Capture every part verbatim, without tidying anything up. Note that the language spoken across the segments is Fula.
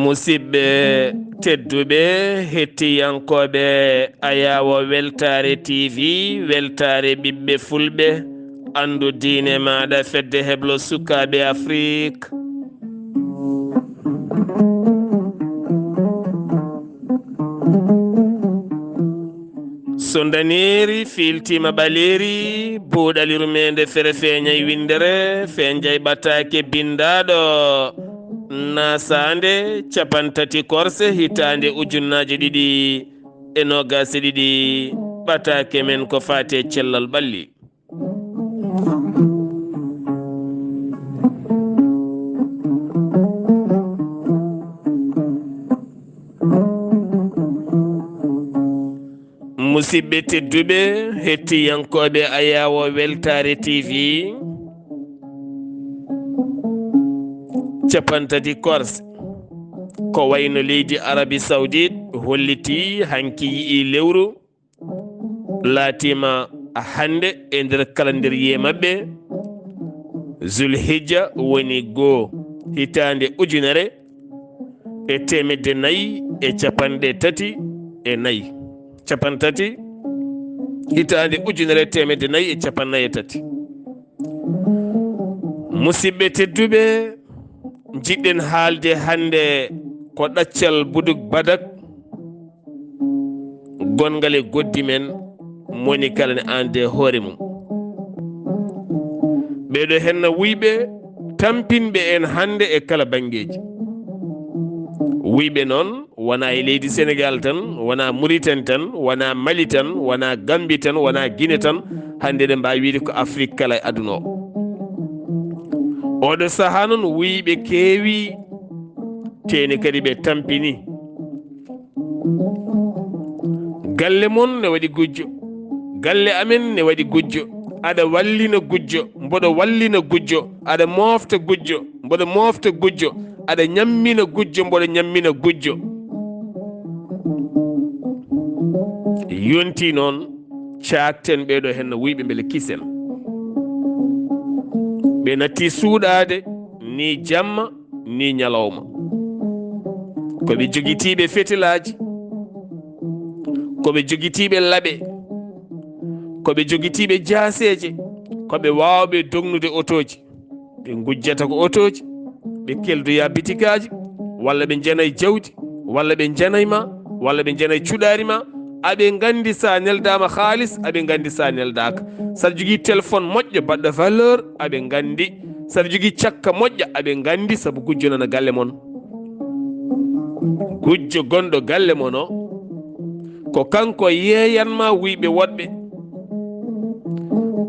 Musidɓe tedduɓe, hettiyankooɓe Ayaawo Weltaare T V, weltaare ɓiɓɓe fulɓe, anndu diine maaɗa, fedde heblo sukaaɓe Afrik. So ndaneeri fiiltiima ɓaleeri, buuɗal yurmeende fere feeñay winndere, feeñay ɓataake binndaaɗo, naasaande cappanɗe tati korse hitaande ujunnaaje ɗiɗi e noogaas e ɗiɗi, ɓataake men ko faati e cellal ɓalli. Musidɓe tedduɓe, hettiyankooɓe Ayaawo Weltaare T V, cappanɗe tati korse, ko wayno leydi Arabie Saoudite hollitii hanki yi'i lewru, laatiima hannde e nder kalandiriye maɓɓe, Zulhijja woni goo, hitaande ujunere e teemedde nayi e cappanɗe tati e nayi. Cappanɗe tati, hitaande ujunere e teemedde nayi e cappanɗe nayi e tati. Musidɓe tedduɓe, njiɗɗen haalde hannde ko ɗaccal buduk badak, gonngal e goddi men, moni kala ne aande hoore mum. Ɓeeɗo henna wuyɓe tampinɓe en hannde e kala banngeeji. Wuyɓe noon, wonaa e leydi Senegaal tan, wonaa Muritani tan, wonaa Mali tan, wonaa Gambi tan, wonaa Gine tan, hannde eɗen mbaawi wiyde ko Afrik kala e aduna o. Oɗo sahaa noon, wuyɓe keewi, teeni kadi ɓe tampini. Galle mon ne waɗi gujjo, galle amen ne waɗi gujjo, aɗa wallina gujjo, mboɗo wallina gujjo, aɗa moofta gujjo, mboɗo moofta gujjo, aɗa ñammina gujjo, mboɗo ñammina gujjo. Yonti noon, caakten ɓeeɗo henna wuyɓe mbele kisen. Ɓe natti suuɗaade ni jamma ni ñalawma. Ko ɓe jogitiiɓe fetelaaji, ko ɓe jogitiiɓe laɓe, ko ɓe jogitiiɓe jaaseeje, ko ɓe waawɓe dognude otooji. Ɓe ngujjata ko otooji, ɓe keldoya bitikaaji, walla ɓe njanay jawdi, walla ɓe njanay ma, walla ɓe njanay cuɗaari ma. Aɓe nganndi so a neldaama haalis, aɓe nganndi so a neldaaka. So aɗa jogii téléphone moƴƴo baɗɗo valeur, aɓe nganndi. So aɗa jogii cakka moƴƴa, aɓe nganndi, sabu gujjo nana galle mon. Gujjo gonɗo galle mon o, ko kanko yeeyanma wuyɓe woɗɓe.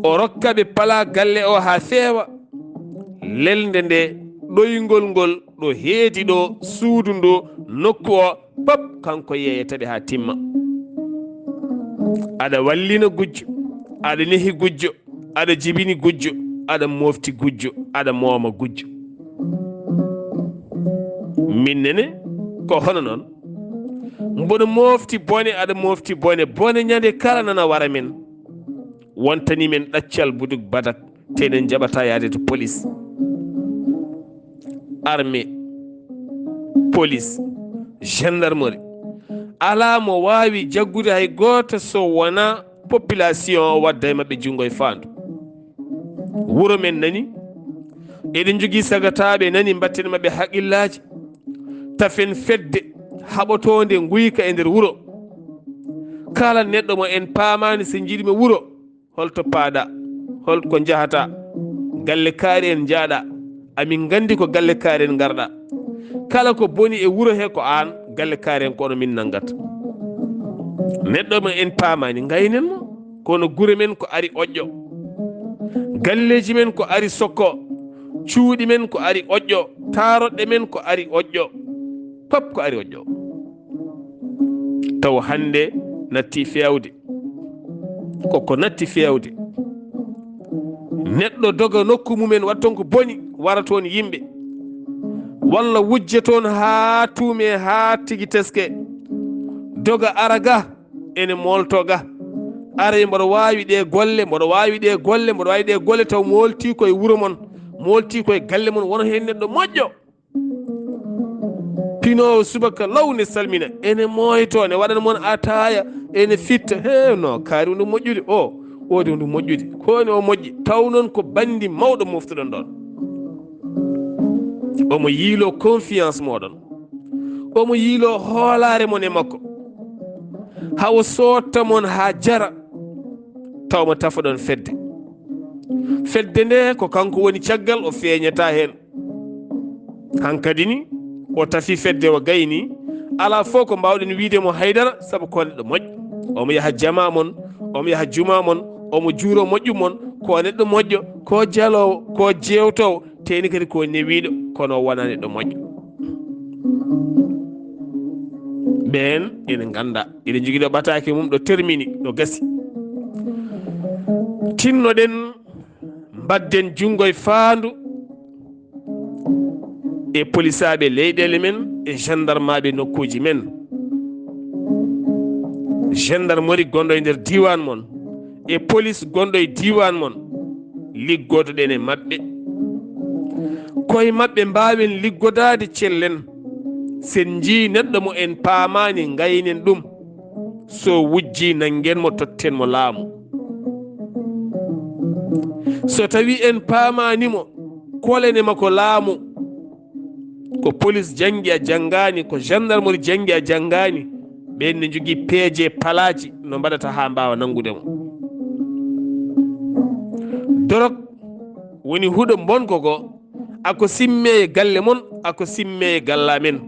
O rokka ɓe palaa galle o haa feewa. Lelnde nde, ɗoyngol ngol, ɗo heedi ɗo, suudu ndu, nokku o, pop kanko yeeyata ɓe haa timma. Aɗa wallina gujjo, aɗa nehi gujjo, aɗa jibini gujjo, aɗa mofti gujjo, aɗa mooma gujjo. Min nene ko hono noon. Mboɗo mofti bone, aɗa mofti bone, bone ñande kala nana wara men. Wontani men ɗaccal buduk badak, te eɗen jaɓata yaade to police, armée, police, gendarmerie. Alaa mo waawi jaggude hay gooto so wonaa population o wadda e maɓɓe junngo e faandu. Wuro men nani, eɗen njogii sagataaɓe nani, mbatten maɓɓe haqillaaji, tafen fedde haɓotoonde nguyka e nder wuro. Kala neɗɗo mo en paamaani so njiɗi mo wuro, holto paaɗa, hol ko njahata, galle kaari en njaaɗa, amin nganndi ko galle kaari en ngarɗa. Kala ko boni e wuro he ko aan, galle kaari en ko onon min nanngata. Neɗɗo mo en paamaani, ngaynen mo. Kono gure men ko ari oƴƴo. Galleeji men ko ari sokko. Cuuɗi men ko ari oƴƴo. Taaroɗɗe men ko ari oƴƴo. Pop ko ari oƴƴo. Taw hannde natti feewde. Koko natti feewde. Neɗɗo doga nokku mumen, waɗa toon ko boni, wara toon yimɓe. Walla wujja toon haa tuume, haa tigi teske. Doga ara ga, ene moolto ga. Ara, mboɗo waawi ɗe golle, mboɗo waawi ɗe golle, mboɗo waawi ɗe golle, taw moolti koye wuro mon, moolti koye galle mon, wona heen neɗɗo moƴƴo. Pinoowo subaka law ne salmina, ene mooyto, ne waɗana mon ataaya, ene fitta. He, no, kaari ndu moƴƴude, o, o de ndu moƴƴude. Ko woni o moƴƴi? Taw noon ko banndi mawɗo moftuɗon ɗon. Omo yiilo confiance moɗon. Omo yiilo hoolaare mon e makko. Hawo sotta mon haa jara, taw mo tafoɗon fedde. Fedde nde ko kanko woni caggal, o feeñata heen. Hankadi ni, o tafi fedde, o gayni. Alaa fof ko mbaawɗen wiyde mo haydara, sabu ko neɗɗo moƴƴo. Omo yaha jama mon, omo yaha juma mon, omo juuro moƴƴu mon, ko neɗɗo moƴƴo, ko jaloowo, ko jeewtoowo, teni kadi ko newiiɗo, kono o wonaa neɗɗo moƴƴo. Ɓeen ene ngannda, ene njogii ɗo ɓataake mum, ɗo termini, ɗo gasi. Tinnoɗen, mbadden junngo e faandu e polisaaɓe leyɗeele men e gendarmaaɓe nokkuuji men. Gendarmerie gonɗo e nder diiwaan mon e polis gonɗo e diiwaan mon, liggodoɗen e maɓɓe. Koye maɓɓe mbaawen liggodaade, cellen. Sen njii neɗɗo mo en paamaani, ngaynen ɗum. So wujjii, nanngen mo, totten mo laamu. So tawi en paamaani mo, kolene makko laamu. Ko polis janngi, a janngaani, ko gendarmerie janngi, a janngaani. Ɓeen ne njogii peeje, palaaji, no mbaɗata haa mbaawa nanngude mo. Dorog woni huɗo mbonko goo, ako simme e galle mon, ako simme e galla men.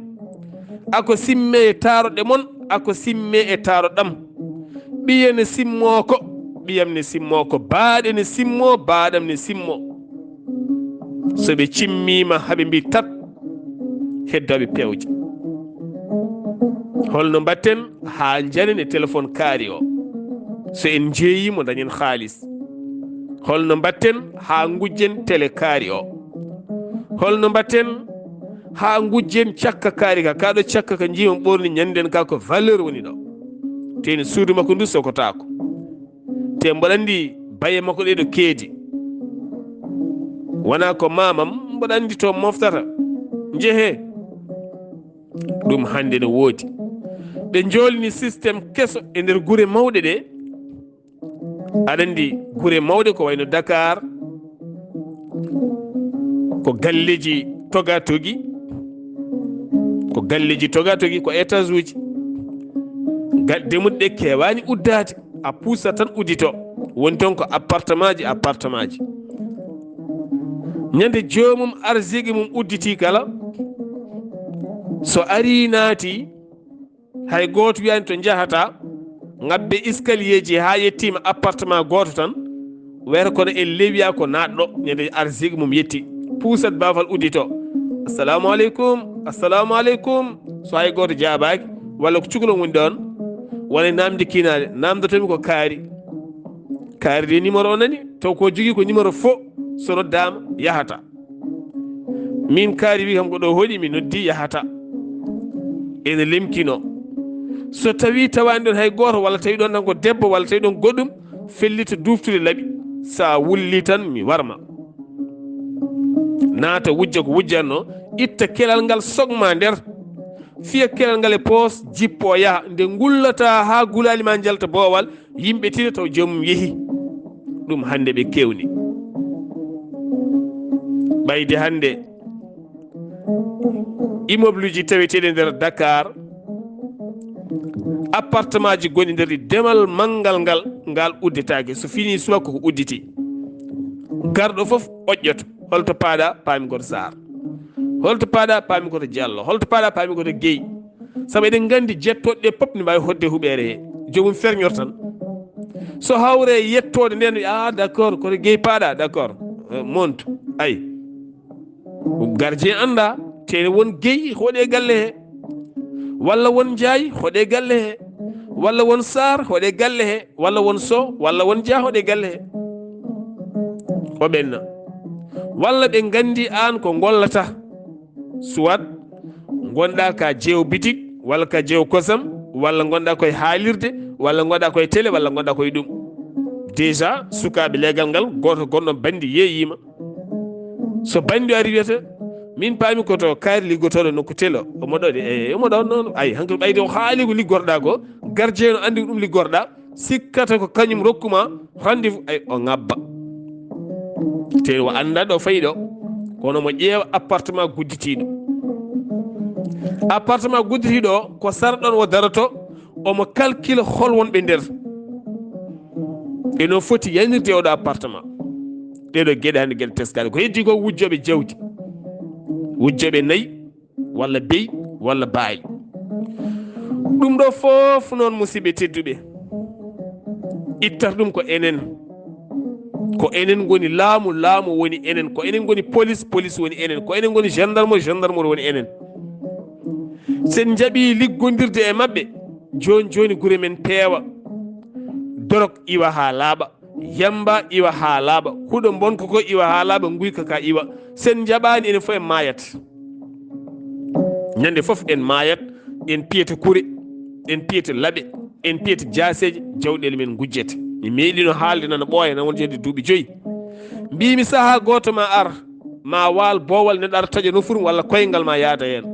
Ako simme e taaroɗe mon, ako simme e taaroɗam. Ɓiye ne simmoo ko, ɓiyam ne simmoo ko, baaɗe ne simmoo, baaɗam ne simmoo. So ɓe cimmiima, haɓe mbi tat, heddooɓe pewje. Holno mbatten haa njanen e téléphone kaari o? So en njeeyii mo, dañen haalis. Holno mbatten haa ngujjen tele kaari o? Holno mbatten haa ngujjen cakka kaari ka? Kaa ɗo cakka ka njii on ɓorni ñannden ka, ko valeur woni ɗo. Teeni suudu makko ndu sokotaako. Te mboɗo anndi baye makko ɗe ɗo keedi. Wonaa ko mamam, mboɗo anndi to moftata. Njehee. Ɗum hannde no woodi. Ɓe njoolni système keso e nder gure mawɗe ɗe. Aɗa anndi gure mawɗe ko wayno Dakar, ko galleeji toga togi, ko galleeji toga togi, ko étage uji. Gal-, demmuɗe ɗe keewaani uddaade, a puusat tan uddito. Woni toon ko appartement ji, appartement ji. Ñande joomum arsigue mum udditi kala, so ari naati, hay gooto wiyaani to njahata, ngabbe escalier ji haa yettiima appartement gooto tan, wiyata kono en lewiya ko naatɗo, ñande arsigue mum yetti. Puusat baafal uddito. "Assalamu aleykum, assalamu aleykum." So hay gooto jaabaaki, walla ko cukalel woni ɗoon, walla naamde kiinaale, naamndotomi ko kaari. Kaari de numéro o nani, taw ko jogii ko numéro fo, so noddaama, yahata. Min kaari wi kam ko ɗo hoɗi, mi noddi, yahata. Ene lemkino. So tawi tawaani ɗon hay gooto, walla tawi ɗon tan ko debbo, walla tawi ɗon goɗɗum, fellita duftude laɓi. Sa wulli tan, mi warma. Naata wujja ko wujjanno, itta kelal ngal, sogma nder. Fiya kelal ngal e poos, jippo, yaha. Nde ngullata haa gulaali ma njalta boowal, yimɓe tino taw joomum yehi. Ɗum hannde ɓe kewni. Ɓayde hannde, immeuble uji taweteeɗi nder Dakar, appartement ji gonɗi nder ɗi, demal manngal ngal, ngal uddetaake. So fini suwa koko udditi. Garɗo fof oƴƴoto. Holto paaɗa? Paami ko to Saar. Holto paaɗa? Paami ko to Jallo. Holto paaɗa? Paami ko to Guèye. Sabu eɗen nganndi jettooɗe ɗe pop ne mbaawi hoɗde huɓeere he. Joomum ferñor tan. So hawre yettoode nden, ah, d'accord, kono gey paaɗa, d'accord. Eh, montu, ay. Gardien annda, tene won gey hoɗe galle he. Walla won njaay hoɗe galle he. Walla won saar hoɗe galle he. Walla won so, walla won jaa hoɗe galle he. O ɓenna. Walla ɓe nganndi aan ko ngollata. Soit ngonɗa ka jeew bitik, walla ka jeew kosam, walla ngonɗa koye haalirde, walla ngonɗa koye télé, walla ngonɗa koye ɗum. Déjà, sukaaɓe leegal ngal, gooto gonɗo banndi yeeyiima. So banndi ari wiyata, "Min paami ko to kaari liggotooɗo nokku télé, omo ɗo de, eh, omo ɗo noon." Ay, hankadi ɓayde o haali ko liggorɗa ko, gardien no anndi ko ɗum liggorɗa, sikkata ko kañum rokkuma rendez-vous, ay, o ngabba. Te o annda ɗo fayi ɗo, kono mo ƴeewa appartement gudditiiɗo. Appartement gudditiiɗo o, ko sara ɗon o daroto, omo calcula hol wonɓe nder. Eno foti yaynirde oɗo appartement. Ɗeɗo geɗe hannde geɗe teskaɗe. Ko heddi ko wujjoɓe jawdi. Wujjoɓe nayi, walla beyi, walla baayi. Ɗum ɗo fof noon, musidɓe tedduɓe, ittata ɗum ko enen. Ko enen ngoni laamu, laamu woni enen. Ko enen ngoni police, police woni enen. Ko enen ngoni gendarmerie, gendarmerie woni enen. Sen njaɓi liggondirde e maɓɓe, jooni jooni gure men peewa. Dorok iwa haa laaɓa. Yamba iwa haa laaɓa, huɗo bonko ko iwa haa laaɓa, nguyka ka iwa. Sen njaɓaani, enen fof en maayat. Ñande fof en maayat, en piyata kure, en piyata laɓe, en piyata jaaseeje, jawɗeele men ngujjete. Mi meeɗino haalde nana ɓooya, na won jeyde duuɓi joyi. Mbiimi sahaa gooto ma ar, ma waal boowal, neɗɗo ara taƴa nofuru walla koyngal ma yaada heen.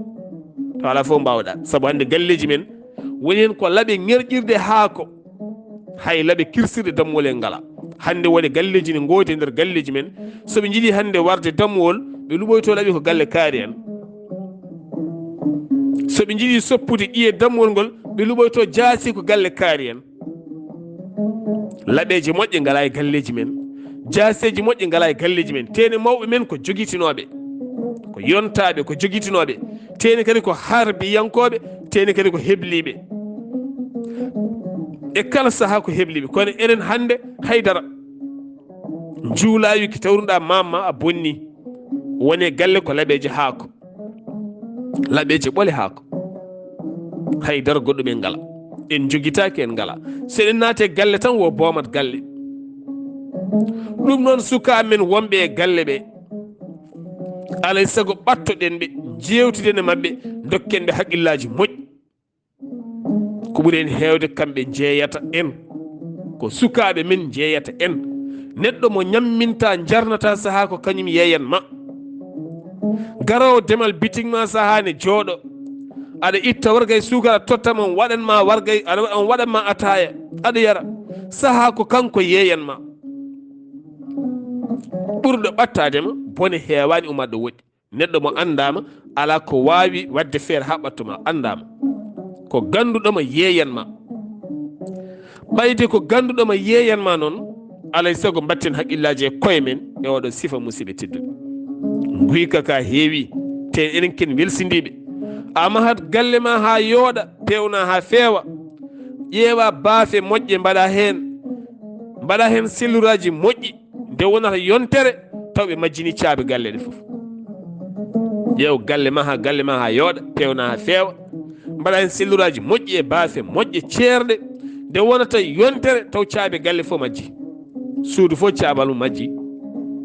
To alaa fof mbaawɗa. Sabu hannde galleeji men, woni heen ko laɓe ŋerƴirde haako. Hay laɓe kirsirɗe dammuwol en ngala. Hannde woni galleeji ne ngoodi e nder galleeji men. So ɓe njiɗi hannde warde dammuwol, ɓe luɓoyto laɓi ko galle kaari en. So ɓe njiɗi soppude ƴiye dammuwol ngol, ɓe luɓoyto jaasi ko galle kaari en. Laɓeeji moƴƴe ngala e galleeji men. Jaaseeji moƴƴi ngala e galleeji men. Tene mawɓe men ko jogitinooɓe, ko yontaaɓe, ko jogitinooɓe. Tene kadi ko harbiyankooɓe, tene kadi ko hebliiɓe. E kala sahaa ko hebliiɓe. Kono enen hannde haydara. Njuulaawi ki tawruɗaa maam ma a bonni. Woni e galle ko laɓeeji haako. Laɓeeji ɓole haako. Haydara goɗɗum en ngala. En njogitaaki en ngala. So eɗen naati e galle tan wo boomat galle. Ɗum noon sukaaɓe men wonɓe e galle ɓe. Alay sago ɓattoɗen ɓe, njeewtiden e maɓɓe, ndokken ɓe haqqillaaji moƴƴi. Ko ɓuri en heewde kamɓe njeeyata en. Ko sukaaɓe men njeeyata en. Neɗɗo mo ñamminta, njarnata sahaa ko kañum yeeyan ma. Garoowo demal bitik ma sahaa ne jooɗo. Aɗa itta wargay suukara totta mo, waɗan ma wargay, aɗa, on waɗan ma ataaya, aɗa yara. Sahaa ko kanko yeeyan ma. Ɓurɗo ɓattaade ma, bone heewaani ummaade ɗo woɗɗi. Neɗɗo mo anndaama, alaa ko waawi waɗde feere haa ɓatto ma, anndaama. Ko gannduɗo ma yeeyan ma. Ɓayde ko gannduɗo ma yeeyan ma noon, alay sago mbatten haqqillaaji e koye men e oɗo sifa, musidɓe tedduɓe. Nguyka ka heewi, te enen ken welsindiiɓe. A mahat galle ma haa yooɗa, peewna haa feewa. Ƴeewa baafe moƴƴe mbaɗa heen. Mbaɗa heen selluraaji moƴƴi. Nde wonata yontere, taw ɓe majjini caabi galle ɗe fof. Ƴeew galle ma haa galle ma haa yooɗa, peewna haa feewa. Mbaɗa heen selluraaji moƴƴi e baafe moƴƴe ceerɗe. Nde wonata yontere, taw caabi galle fof majji. Suudu fof caabal mum majji.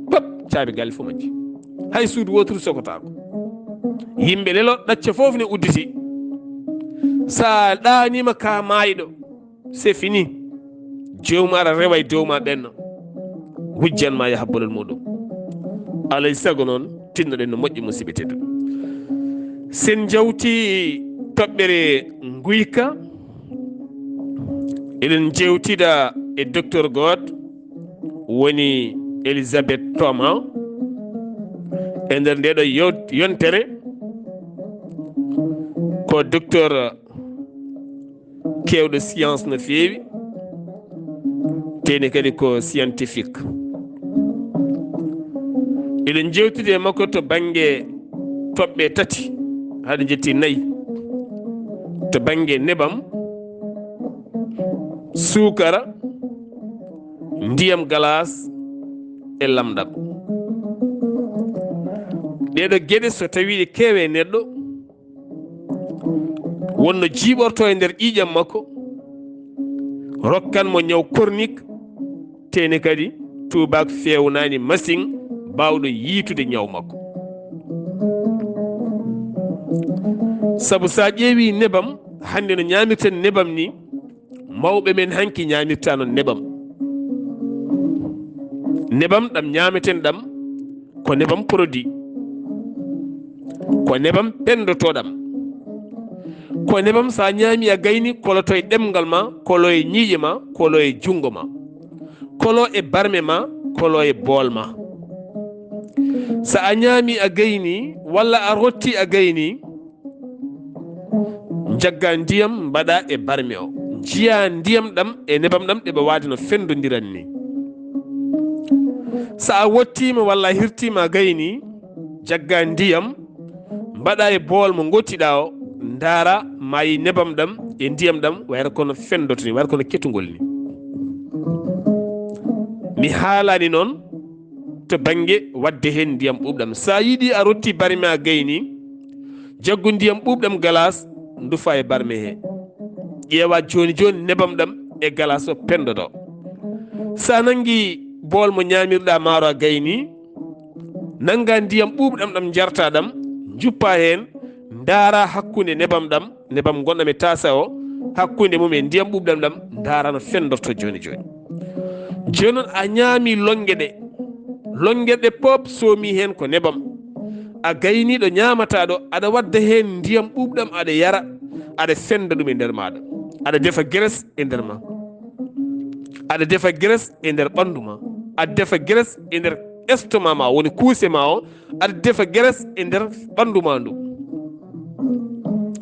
Pop, caabi galle fof majji. Hay suudu wooturu sokotaako. Yimɓe lelo, ɗacce fof ne udditi. Sa ɗaaniima ka maayɗo, c'est fini. Joomum ara rewa e dow ma ɓenno. Wujjan ma yaha bolol muɗum. Alay sago noon, tinnoɗen no moƴƴi, musidɓe tedduɓe. Sen jawti toɓɓere nguyka, eɗen jewtida e docteur gooto, woni Elisabeth Thomas. E nder nde ɗo yo-, yontere, ko docteur keewɗo science no feewi, teni kadi ko scientifique. Eɗen jewtidi e makko to bannge toɓɓe tati, haade jetti nayi, to bannge nebam, suukara, ndiyam galaas e lamɗam. Ɗeeɗo geɗe, so tawi ɗe keewe neɗɗo, wonno jiiɓorto e nder ƴiiƴam makko, rokkan mo ñaw kornik, tene kadi tuubaak feewnaani masiŋ baawɗo yiitude ñaw makko. Sabu so a ƴeewi nebam, hannde no ñaamirten nebam ni, mawɓe men hanki ñaamirtaano nebam. Nebam ɗam ñaameten ɗam, ko nebam produit. Ko nebam penndotoɗam. Ko nebam so a ñaami a gayni, koloto e ɗemngal ma, kolo e ñiiƴe ma, kolo e junngo ma, kolo e barme ma, kolo e bool ma. So a ñaami a gayni, walla a rotti a gayni, njagga ndiyam mbaɗa e barme o. Njiya ndiyam ɗam e nebam ɗam ɗe ɓe waade no fenndondiran ni. So a wottiima walla a hirtiima a gayni, jagga ndiyam, mbaɗa e bool mo ngottiɗa o, ndaara maayi nebam ɗam e ndiyam ɗam, wayra kono fenndoto ni, wayra kono ketungol ni. Mi haalani noon to bannge waɗde heen ndiyam ɓuuɓɗam. So a yiɗi a rotti barme a gayni, jaggu ndiyam ɓuuɓɗam galaas, ndufa e barme he. Ƴeewa jooni jooni nebam ɗam e galaas o penndoto. So a nanngi bool mo ñaamirɗa maaro a gayni, nannga ndiyam ɓuuɓɗam ɗam njarta ɗam, njuppa heen, ndaara hakkunde nebam ɗam, nebam gonɗam e taasa o, hakkunde mum e ndiyam ɓuuɓɗam ɗam, ndaara no fenndorto jooni jooni. Jooni noon a ñaami lonnge ɗe, lonnge ɗe pop soomi heen ko nebam. A gayni ɗo ñaamata ɗo, aɗa wadda heen ndiyam ɓuuɓɗam, aɗa yara, aɗa fennda ɗum e nder maaɗa. Aɗa defa geres e nder ma. Aɗa defa geres e nder ɓanndu ma. Aɗa defa geres e nder estomac ma, woni kuuse ma o. Aɗa defa geres e nder ɓanndu ma ndu.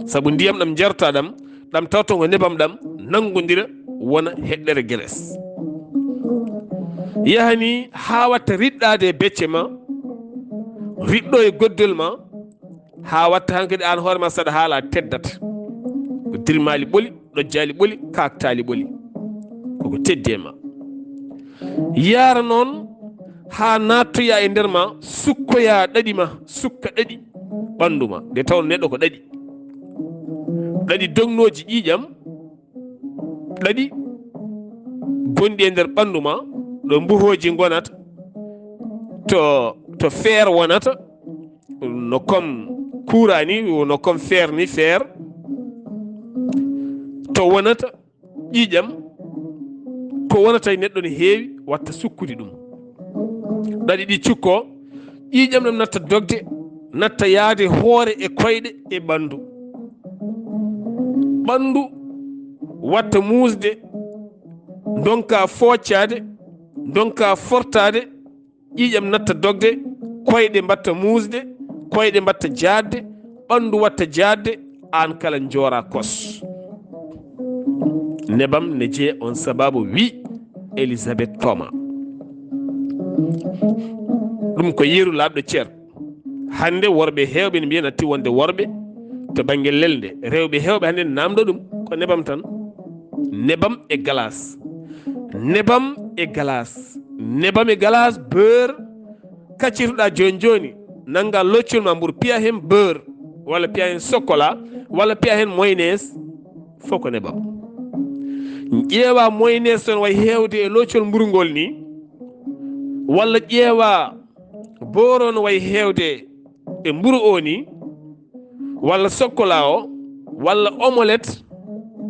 Sabu ndiyam ɗam njarta ɗam, ɗam tawto ko nebam ɗam, nanngondira wona heɗɗere geres. Yahani haa watta riɗɗaade e becce ma, riɗɗo e goddol ma, haa watta hankadi aan hoore ma saɗa haala teddata. Ko dirmaali ɓoli, ɗojjaali ɓoli, kaaktaali ɓoli. Koko teddi e ma. Yaara noon haa naattoya e nder ma, sukkoya ɗaɗi ma, sukka ɗaɗi ɓanndu ma. Nde taw neɗɗo ko ɗaɗi. Ɗaɗi dognooji ƴiiƴam, ɗaɗi gonɗi e nder ɓanndu ma, ɗo mbuhooji ngonata, to, to feer wonata, no comme courant ni, no comme fer ni, fer to wonata ƴiiƴam, ko wonata e neɗɗo ne heewi, watta sukkude ɗum. Ɗaɗi ɗi cukko, ƴiiƴam ɗam natta dogde, natta yaade hoore e koyɗe e ɓanndu. Ɓanndu watta muusde, ndonka fooccaade, ndonka fortaade, ƴiiƴam natta dogde, koyɗe mbatta muusde, koyɗe mbatta jaatde, ɓanndu watta jaatde, aan kala njoora kos. Nebam ne jeye on sababu, wi Elisabeth Thomas. Ɗum ko yeru laaɓɗo ceer. Hannde worɓe heewɓe ne mbiya natti wonde worɓe to bannge lelnde. Rewɓe heewɓe hannde ne naamndo ɗum ko nebam tan. Nebam e galaas. Nebam e galaas. Nebam e galaas, beurre, kaccitoɗaa jooni jooni, nannga loccol ma mburu, piya heen beurre, walla piya heen chocolat, walla piya heen mayonnaise, fof ko nebam. Ƴeewa mayonnaise toon wayi heewde e loccol mburu ngol ni, walla ƴeewa beurre no wayi heewde e mburu o ni, walla chocolat o, walla omelette.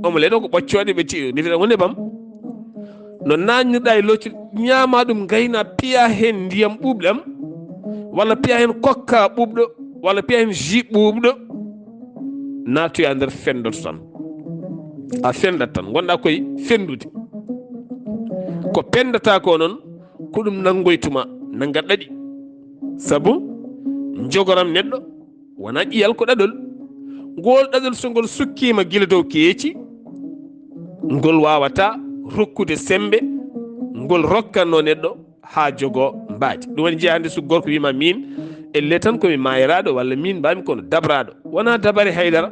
Omelette o ko ɓoccooɗe ɓe ci-, ndefeɗa ko nebam. No naatnirɗa e loccol, ñaama ɗum, ngayna, piya heen ndiyam ɓuuɓɗam, walla piya heen kokka ɓuuɓɗo, walla piya heen jus ɓuuɓɗo, naatoya nder, fenndoto tan. A fenndat tan, ngonɗa koye fenndude. Ko penndata ko noon, ko ɗum nanngoytuma, nannga ɗaɗi. Sabu njogoram neɗɗo wona ƴiyal, ko ɗaɗol. Ngol ɗaɗol, so ngol sukkiima gila dow keeci, ngol waawata rokkude semmbe ngol rokkatno neɗɗo haa jogo mbaadi. Ɗum waɗi njiya hannde so gorko wiima, miin, elle tan ko mi maayiraaɗo, walla miin mbaami kono dabraaɗo. Wona dabare haydara,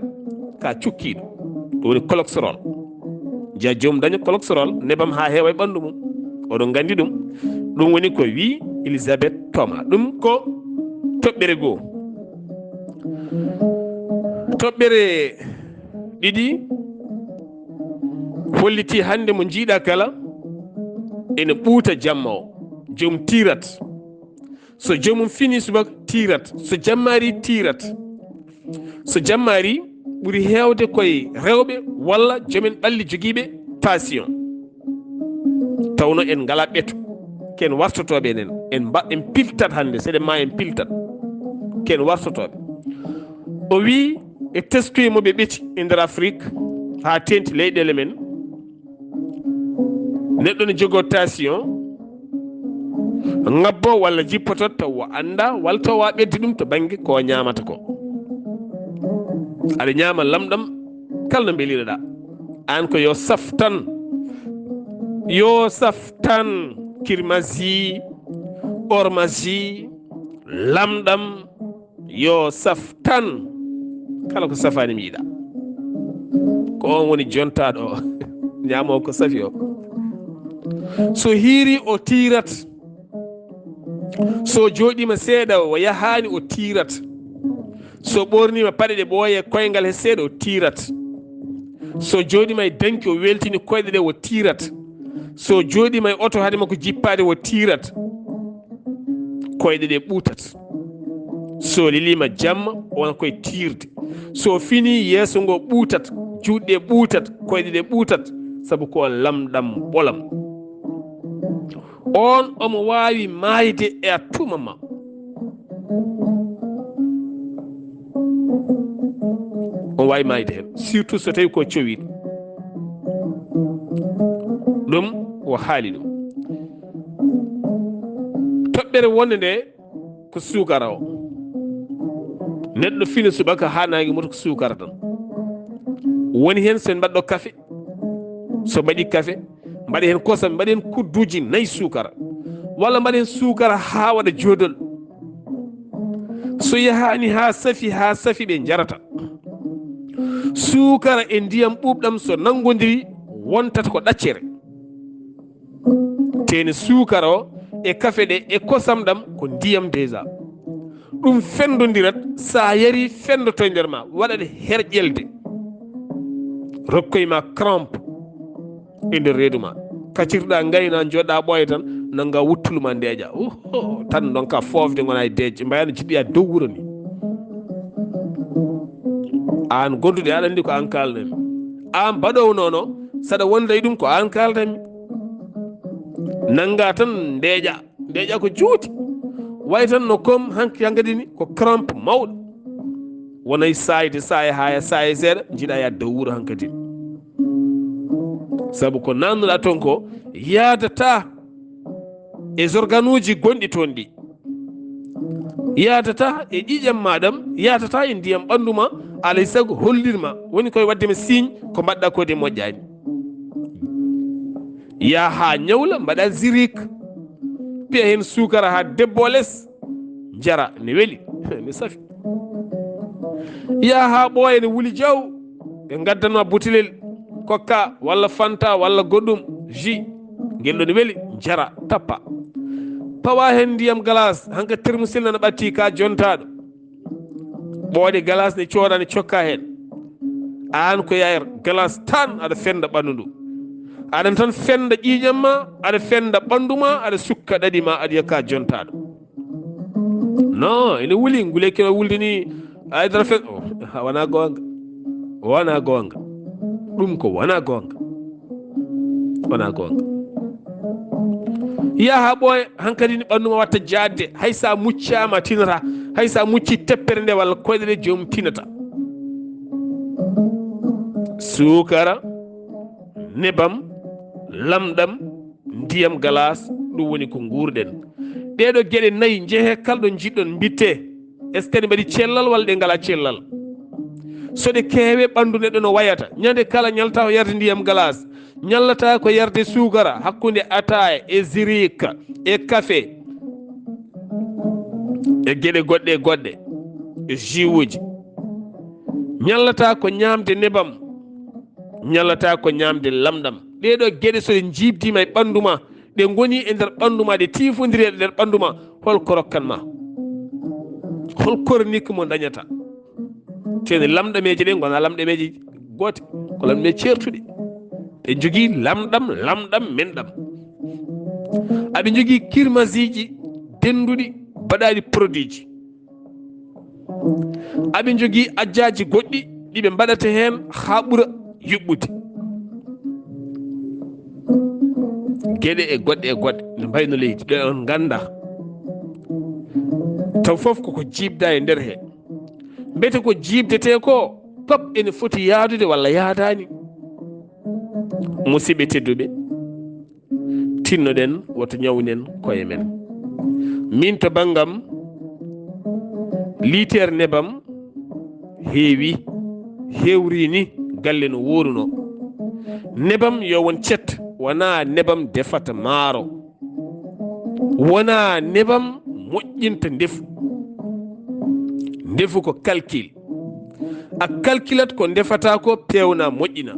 ka cukkiiɗo. Ɗum woni cholestérol. Njiya joomum daña cholestérol, nebam haa heewa e ɓanndu mum. Oɗon nganndi ɗum. Ɗum woni ko wi Elisabeth Thomas. Ɗum ko toɓɓere goo. Toɓɓere ɗiɗi holliti hannde mo njiiɗa kala ene ɓuuta jamma o. Joom tiirat. So joomum fini subaka tiirat. So jammaari tiirat. So jammaari ɓuri heewde koye rewɓe walla joomen ɓalli jogiiɓe tension. Tawno en ngala ɓeto. Ken wartotooɓe enen. En mba-, en piltat hannde. Seɗen ma en piltat. Ken wartotooɓe. O wi e teskoye mo ɓe ɓeti e nder Afrik haa teenti leyɗeele men. Neɗɗo ne jogoo tension, ŋabbo walla jippoto taw o annda walla taw a ɓeddi ɗum to bannge ko ñaamata ko. Aɗa ñaama lamɗam kala no mbelireɗaa. Aan ko yo saf tan. Yo saf tan. Kirmasi, ormasi, lamɗam, yo saf tan. Kala ko safaani mi yiɗa. Ko on woni jontaaɗo o. Ñaamo ko safi o. So hiiri o tiirat. So jooɗiima seeɗa o yahaani o tiirat. So ɓoorniima paɗe ɗe ɓooye koyngal he seeɗa o tiirat. So jooɗiima e danki o weltini koyɗe ɗe o tiirat. So jooɗiima e oto hade makko jippaade o tiirat. Koyɗe ɗe ɓuutat. So leliima jamma o wona koye tiirde. So fini yeeso ngo ɓuutat, juuɗe ɗe ɓuutat, koyɗe ɗe ɓuutat. Sabu ko lamɗam ɓolam. On omo waawi maayde e a tuma ma. On waawi maayde heen, surtout so tawi ko cowiiɗo. Ɗum o haali ɗum. Toɓɓere wonde nde ko suukara o. Neɗɗo fina subaka haa naange muta ko suukara tan. Woni heen so en mbaɗɗo kafe, so mbaɗi kafe, mbaɗi heen kosam, mbaɗi heen kudduuji nayi suukara. Walla mbaɗi heen suukara haa waɗa joodol. So yahaani haa safi, haa safi ɓe njarata. Suukara e ndiyam ɓuuɓɗam so nanngodiri wontata ko ɗaccere. Teeni suukara o e kafe ɗe e kosam ɗam ko ndiyam déjà. Ɗum fenndondirat, so a yari fenndoto e nder ma, waɗat herƴelde. Rokkoy ma crampe e nder reedu ma. Kacirɗa ngayna, jooɗɗa ɓooya tan, nannga wuttulu ma ndeeƴa. Oho, tan ndonka foofde ngona e deeƴe, mbayano jiɗɗo yaade dow wuro ni. Aan gonduɗo, aɗa anndi ko aan kaaldanmi. Aan baɗoowo noon o, saɗa wonda e ɗum ko aan kaaldanmi. Nannga tan ndeeƴa, ndeeƴa ko juuti. Way tan no kom hank-, hankadi ni ko crampe mawɗo. Wonay saayde saaya haa saaya seeɗa, jiɗa yaade dow wuro hankadi. Sabu ko nannuɗa toon ko yaadata e organuuji gonɗi toon ɗi. Yaadata e ƴiiƴam ma ɗam, yaadata e ndiyam ɓanndu ma, alay sago hollirma. Woni koye waɗde ma signe ko mbaɗɗa ko de moƴƴaani. Yaa haa ñawla, mbaɗa zirik. Piya heen suukara haa debbo les, njara, ne weli, ne safi. Yaa haa ɓooya, ne wuli jaw, ɓe ngaddanma butelel, kokka, walla fanta, walla goɗɗum, jus, ngel ɗon weli, njara, tappa. Pawa heen ndiyam galas, hanka termusil nana ɓatti ka jontaaɗo. Ɓooɗe galas ne cooda, ne cokka heen. Aan ko yayr galas tan, aɗa fenda ɓanndu ndu. Aɗa tan fenda ƴiiƴam ma, aɗa fenda ɓanndu ma, aɗa sukka ɗaɗi ma, aɗa yokka jontaaɗo. Non, ene wuli, nguleyki no wulde ni, haydara fen-, oh, wona goonga. Wona goonga. Ɗum ko wona goonga. Wona goonga. Yaha ɓooya, hankadi ni ɓanndu ma watta jaadde, hay sa muccaama tinata, hay sa mucci teppere nde walla koyɗe ɗe joomum tinata. Suukara, nebam, lamɗam, ndiyam galas, ɗum woni ko nguurɗen. Ɗeeɗo geɗe nayi, njehee kala ɗo njiɗɗon, mbittee. Est-ce que ɗe mbaɗi cellal walla ɗe ngala cellal? So ɗe keewe, ɓanndu neɗɗo no wayata. Ñande kala ñalata ko yarde ndiyam galas. Ñallata ko yarde suukara hakkunde ataaya e zirik e kafe e geɗe goɗɗe e goɗɗe e jus uji. Ñallata ko ñaamde nebam. Ñallata ko ñaamde lamɗam. Ɗeeɗo geɗe so ɗe njiibdiima e ɓanndu ma, ɗe ngoni e nder ɓanndu ma, ɗe tiifondiri e nder ɓanndu ma, hol ko rokkan ma? Hol kornik mo dañata? Teni lamɗameeje ɗe ngona lamɗameeje goote, ko lamɗameeje ceertuɗe. Ɓe njogii lamɗam, lamɗam men ɗam. Aɓe njogii kirmasiiji dennduɗi, baɗaaɗi produitji. Aɓe njogii ajjaaji goɗɗi ɗi ɓe mbaɗata heen haa ɓura yuɓɓude. Geɗe e goɗɗe e goɗɗe no mbayno leydi, ɗo on ngannda. Taw fof koko jiibda e nder he. Mbete ko jiibdetee ko, pap ene foti yaadude walla yaadaani. Musidɓe tedduɓe, tinnoɗen, woto ñawnen koye men. Min to banngam, liiter nebam heewi, hewri ni galle no wooruno. Nebam yo won cet, wona nebam defata maaro. Wona nebam moƴƴinta ndefu. Ndefu ko calcul. A calculat ko ndefata ko, peewna, moƴƴina.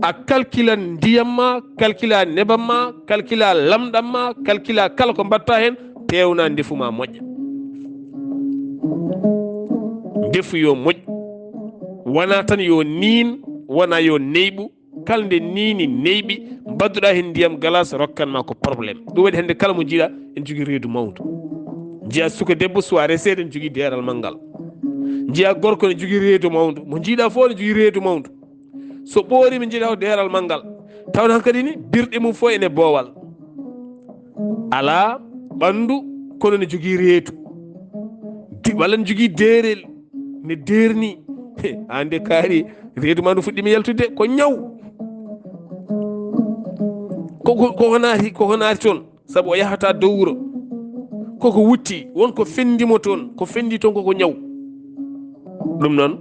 A calculat ndiyam ma, calcula nebam ma, calcula lamɗam ma, calcula kala ko mbatta heen, peewna ndefu ma moƴƴa. Ndefu yo moƴƴ. Wona tan yo niin, wona yo neyɓu. Kala nde niini neyɓi, mbadduɗa heen ndiyam galas, rokkan ma ko problème. Ɗum waɗi hannde kala mo njiiɗa ene jogii reedu mawndu. Njiya suka debbo suwa reseede ene jogii deeral manngal. Njiya gorko ene jogii reedu mawndu. Mo njiiɗa fof ene jogii reedu mawndu. So ɓoori, mi njiiɗa ko deeral manngal. Tawde hankadi ni birɗe mum fof ene boowal. Alaa ɓanndu, kono ne jogii reedu. Di-, walla ne jogii deerel, ne deerni. He, aan de kaari, reedu ma ndu fuɗɗiima yaltude, ko ñaw. Koko, koko naati, koko naati toon, sabu o yahata dow wuro. Koko wutti, won ko fenndi mo toon, ko fenndi toon koko ñaw. Ɗum noon,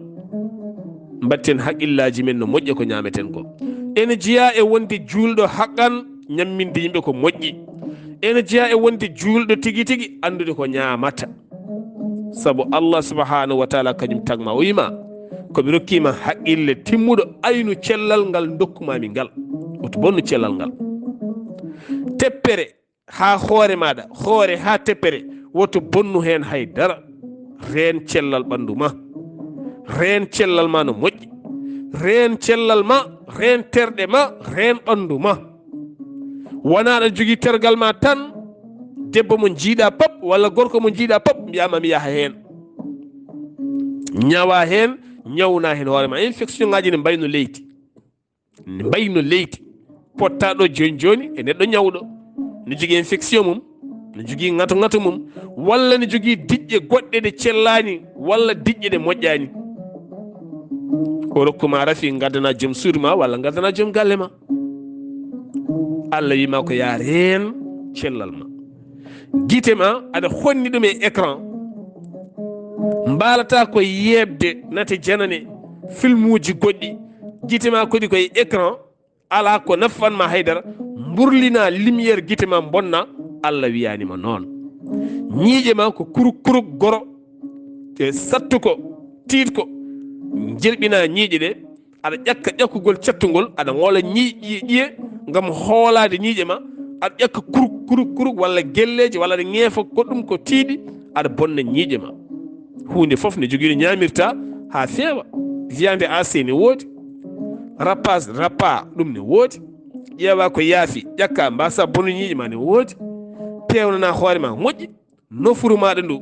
mbatten haqqillaaji men no moƴƴa ko ñaameten ko. Ene jeyaa e wonde juulɗo haqqan, ñamminde yimɓe ko moƴƴi. Ene jeyaa e wonde juulɗo tigi tigi, anndude ko ñaamata. Sabu Allah subhanahu wa taala kañum tagma, o wiima, ko mi rokkiima haqqille timmuɗo, aynu cellal ngal ndokkumaami ngal. Woto bonnu cellal ngal. Teppere haa hoore maaɗa, hoore haa teppere, woto bonnu heen hay dara. Reen cellal ɓanndu ma. Reen cellal ma no moƴƴi. Reen cellal ma, reen terɗe ma, reen ɓanndu ma. Wona aɗa jogii tergal ma tan, debbo mo njiiɗa pap, walla gorko mo njiiɗa pap, mbiyaama mi yaha heen. Ñawa heen, ñawna heen hoore ma. Infection ngaaji ne mbayno leydi. Ne mbayno leydi. Pottaɗo jooni jooni e neɗɗo ñawɗo. Ne jogii infection mum, ne jogii ŋato ŋato mum, walla ne jogii diƴƴe goɗɗe ɗe cellaani, walla diƴƴe ɗe moƴƴaani. O rokku ma rafi, ngaddana joom suudu ma, walla ngaddana joom galle ma. Allah wiima ko yaa reen cellal ma. Gite ma, aɗa honni ɗum e écran. Mbaalata ko yeeɓde nate janane, filmuuji goɗɗi. Gite ma kadi ko e écran, alaa ko nafan ma haydara. Mburlina lumière gite ma bonna, Allah wiyaani ma noon. Ñiiƴe ma ko kuruk kuruk goro, e sattuko, tiitko. Njelɓina ñiiƴe ɗe, aɗa ƴakka ƴakkugol cattungol, aɗa ŋoola ñii-, ƴiye, ƴiye ngam hoolaade ñiiƴe ma, aɗa ƴakka kuruk, kuruk, kuruk, walla gelleeji, walla aɗa ŋeefa goɗɗum ko tiiɗi, aɗa bonna ñiiƴe ma. Huunde fof ne jogii no ñaamirta haa feewa. Viande hachée ne woodi, rapaas, rapa, ɗum ne woodi. Ƴeewa ko yaafi, ƴakka, mbasa bonu ñiiƴe ma ne woodi. Peewnana hoore ma moƴƴi. Nofuru maaɗa ndu,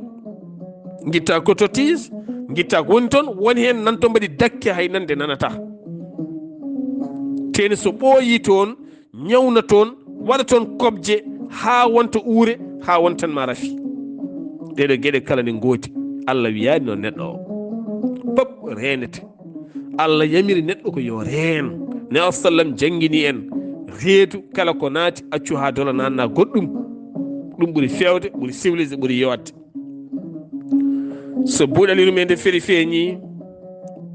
ngitta ko tottiis, ngitta ko woni toon, woni heen nan toon mbaɗi dakke hay nande nanata. Teeni so ɓooyi toon, ñawna toon, waɗa toon kobje haa wonta uure, haa wontan ma rafi. Ɗeɗo geɗe kala ne ngoodi. Allah wiyaani noon neɗɗo o. Pop reenete. Allah yamiri neɗɗo ko yo reen. Ne o sallam janngini en reedu kala ko naati, accu haa dola nanna goɗɗum. Ɗum ɓuri feewde, ɓuri civilisé, ɓuri yowatte. So buuɗali ɗum e nde feri feeñi,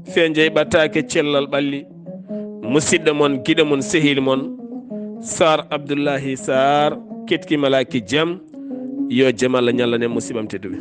feenjay ɓattaake cellal ɓalli. Musidɗo mon, giɗo mon, sehil mon, Saar Abdullahi Saar, ketki malaaki jam. Yo jam Allah ñallanen musiɓam tedduɓe.